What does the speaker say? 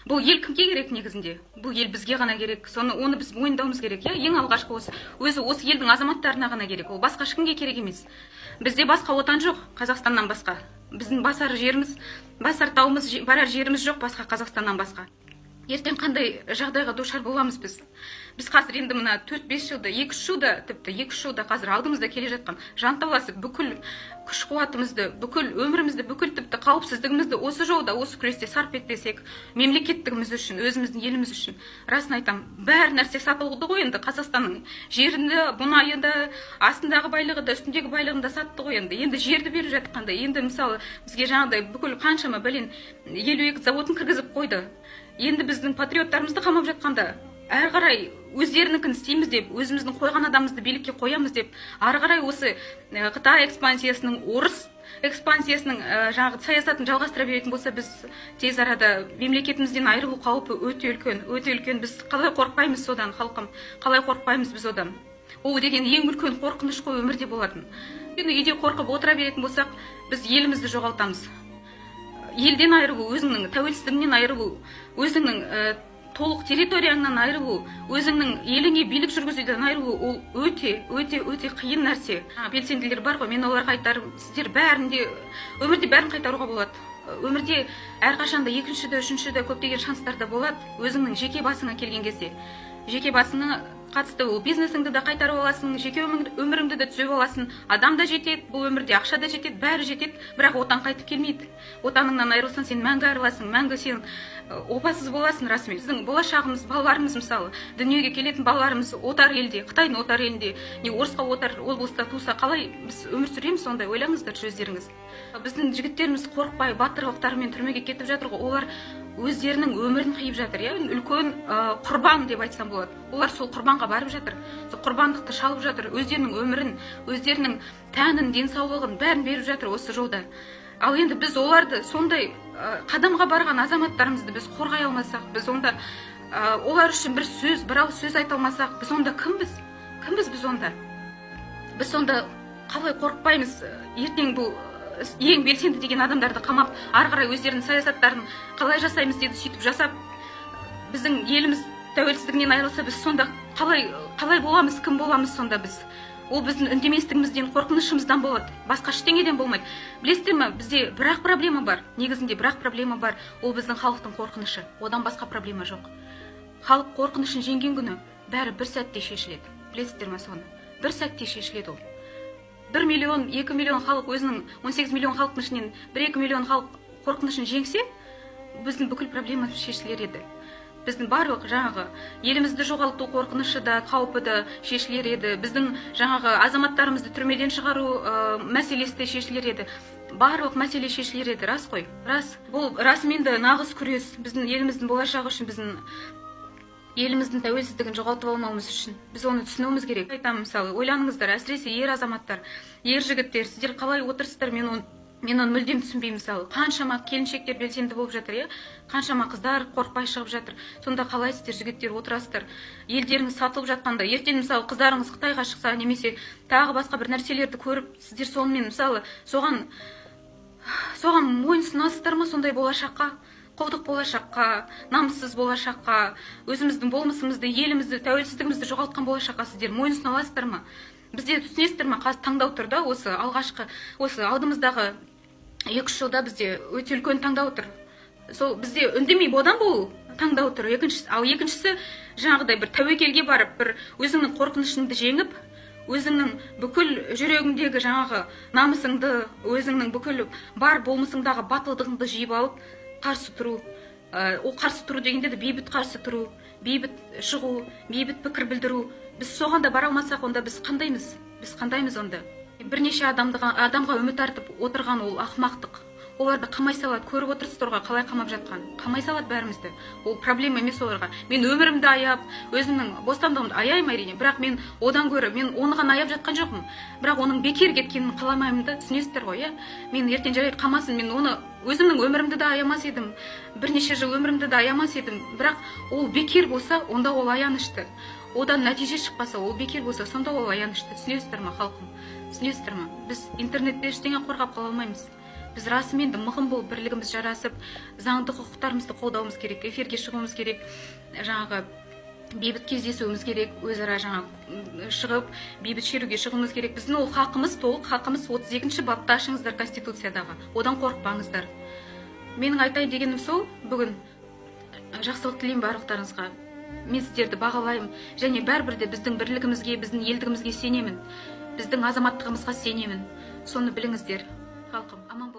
Бұл ел кімге керек негізінде? Бұл ел бізге ғана керек. Соны, оны біз мойындауымыз керек, иә. Ең алғашқы осы өзі осы елдің азаматтарына ғана керек, ол басқа ешкімге керек емес. Бізде басқа отан жоқ Қазақстаннан басқа. Біздің басар жеріміз, басар тауымыз, барар жеріміз жоқ басқа Қазақстаннан басқа. Ертең қандай жағдайға душар боламыз біз? Біз қазір енді мына 4-5 жылда, 2-3 жылда, тіпті 2-3 жылда, қазір алдымызда келе жатқан жанталасып, бүкіл күш қуатымызды, бүкіл өмірімізді, бүкіл тіпті қауіпсіздігімізді осы жолда, осы күресте сарп етпесек, мемлекеттігіміз үшін, өзіміздің еліміз үшін, расын айтамын, бәр нәрсе сатылды ғой енді. Қазақстанның жерін де, мұнайы да, астындағы байлығы да, үстіндегі байлығын да сатты ғой енді. Енді жерді беріп жатқанда, енді, мысалы, бізге жаңағыдай бүкіл қаншама бәлен 52 заводын кіргізіп қойды. Енді біздің патриоттарымызды қамап жатқанда, әрі қарай өздерінікін істейміз деп, өзіміздің қойған адамымызды билікке қоямыз деп, ары қарай осы Қытай экспансиясының, орыс экспансиясының жаңағы саясатын жалғастыра беретін болса, біз тез арада мемлекетімізден айырылу қаупі өте үлкен, өте үлкен. Біз қалай қорықпаймыз содан, халқым? Қалай қорықпаймыз біз одан? Ол деген ең үлкен қорқыныш қой өмірде болатын. Өйткені үйде қорқып отыра беретін болсақ, біз елімізді жоғалтамыз. Елден айырылу, өзіңнің тәуелсіздігіңнен айырылу, өзіңнің толық территорияңнан айырылу, өзіңнің еліңе билік жүргізуден айырылу — ол өте, өте, өте қиын нәрсе. Белсенділер бар ғой, мен оларға айтарым: сіздер бәрінде, өмірде бәрін қайтаруға болады. Өмірде әрқашанда екінші де, үшінші де көптеген шанстар да болады. Өзіңнің жеке басыңа келген кезде, жеке басыңа қатысты, ол бизнесіңді де қайтарып аласың, жеке өміріңді де түзеп аласың. Адам да жетеді бұл өмірде, ақша да жетеді, бәрі жетеді, бірақ отан қайтып келмейді. Отаныңнан айырылсаң, сен мәңгі айырыласың, мәңгі сен опасыз боласың расымен. Біздің болашағымыз, балаларымыз, мысалы, дүниеге келетін балаларымыз отар елде, Қытайдың отар елінде не орысқа отар облыста туса, қалай біз өмір сүреміз сондай? Ойлаңыздаршы өздеріңіз. Біздің жігіттеріміз қорықпай, батырлықтарымен түрмеге кетіп жатыр ғой. Олар өздерінің өмірін қиып жатыр, иә, үлкен құрбан деп айтсам болады. Олар сол құрбанға барып жатыр, сол құрбандықты шалып жатыр, өздерінің өмірін, өздерінің тәнін, денсаулығын, бәрін беріп жатыр осы жолда. Ал енді біз оларды, сондай қадамға барған азаматтарымызды біз қорғай алмасақ, біз онда олар үшін бір сөз, бір ауыз сөз айта алмасақ, біз онда кімбіз? Кімбіз біз онда? Біз сонда қалай қорықпаймыз? Ертең бұл ең белсенді деген адамдарды қамап, ары қарай өздерінің саясаттарын қалай жасаймыз деді, сөйтіп жасап, біздің еліміз тәуелсіздігінен айырылса, біз сонда қалай боламыз, кім боламыз сонда біз? Ол біздің үндеместігімізден, қорқынышымыздан болады, басқа ештеңеден болмайды. Білесіздер ме, бізде бір-ақ проблема бар негізінде, бір-ақ проблема бар: ол біздің халықтың қорқынышы. Одан басқа проблема жоқ. Халық қорқынышын жеңген күні бәрі бір сәтте шешіледі, білесіздер ме соны? Бір сәтте шешіледі ол. 1 миллион, 2 миллион халық, өзінің 18 миллион халықтың ішінен 1-2 миллион халық қорқынышын жеңсе, біздің бүкіл проблемамыз шешілер еді. Біздің барлық жаңағы елімізді жоғалту қорқынышы да, қаупі да шешілер еді. Біздің жаңағы азаматтарымызды түрмеден шығару мәселесі де шешілер еді. Барлық мәселе шешілер еді. Рас қой, рас. Бұл расымен де нағыз күрес біздің еліміздің болашағы үшін, біздің еліміздің тәуелсіздігін жоғалтып алмауымыз үшін. Біз оны түсінуіміз керек. Айтамын, мысалы, ойланыңыздар, әсіресе ер азаматтар, ер жігіттер, сіздер қалай отырсыздар? Мен оны мүлдем түсінбеймін. Мысалы, қаншама келіншектер белсенді болып жатыр, иә, қаншама қыздар қорықпай шығып жатыр. Сонда қалай сіздер, жігіттер, отырасыздар елдеріңіз сатылып жатқанда? Ертең, мысалы, қыздарыңыз Қытайға шықса немесе тағы басқа бір нәрселерді көріп, сіздер сонымен, мысалы, соған мойынсұнасыздар ма? Сондай болашаққа, құлдық болашаққа, намыссыз болашаққа, өзіміздің болмысымызды, елімізді, тәуелсіздігімізді жоғалтқан болашаққа сіздер мойынсұна аласыздар ма? Бізде, түсінесіздер ма, қазір таңдау тұр да. Осы алғашқы, осы алдымыздағы 2-3 жылда бізде өте үлкен таңдау тұр. Сол бізде үндемей бодан болу таңдау тұр. Екіншісі, ал екіншісі жаңағыдай бір тәуекелге барып, бір өзіңнің қорқынышыңды жеңіп, өзіңнің бүкіл жүрегіңдегі жаңағы намысыңды, өзіңнің бүкіл бар болмысыңдағы батылдығыңды жиып алып, қарсы тұру. Ол қарсы тұру дегенде де бейбіт қарсы тұру, бейбіт шығу, бейбіт пікір білдіру. Біз соған да бара алмасақ, онда біз қандаймыз? Біз қандаймыз онда? Бірнеше адамға үміт артып отырған ол ақымақтық. Оларды қамай салады, көріп отырсыздар ғой қалай қамап жатқан. Қамай салады бәрімізді, ол проблема емес оларға. Мен өмірімді аяп, өзімнің бостандығымды аяймын, әрине, бірақ мен одан гөрі, мен оны ғана аяп жатқан жоқпын, бірақ оның бекер кеткенін қаламаймын да, түсінесіздер ғой, иә. Мен ертең, жарайды, қамасын, мен оны, өзімнің өмірімді де аямас едім, бірнеше жыл өмірімді де аямас едім, бірақ ол бекер болса, онда ол аянышты. Одан нәтиже шықпаса, ол бекер болса, сонда ол аянышты. Түсінесіздер ма, халқым, түсінесіздер ма? Біз интернетте ештеңе қорғап қала алмаймыз. Біз расымен де мығым болып, бірлігіміз жарасып, заңды құқықтарымызды қолдауымыз керек, эфирге шығуымыз керек, жаңағы бейбіт кездесуіміз керек, өзара жаңа шығып, бейбіт шеруге шығуымыз керек. Біздің ол хақымыз, толық хақымыз. 32 бапты ашыңыздар Конституциядағы, одан қорықпаңыздар. Менің айтайын дегенім сол. Бүгін жақсылық тілеймін барлықтарыңызға. Мен сіздерді бағалаймын және бәрібір де біздің бірлігімізге, біздің елдігімізге сенемін, біздің азаматтығымызға сенемін. Соны біліңіздер, халқым, аман.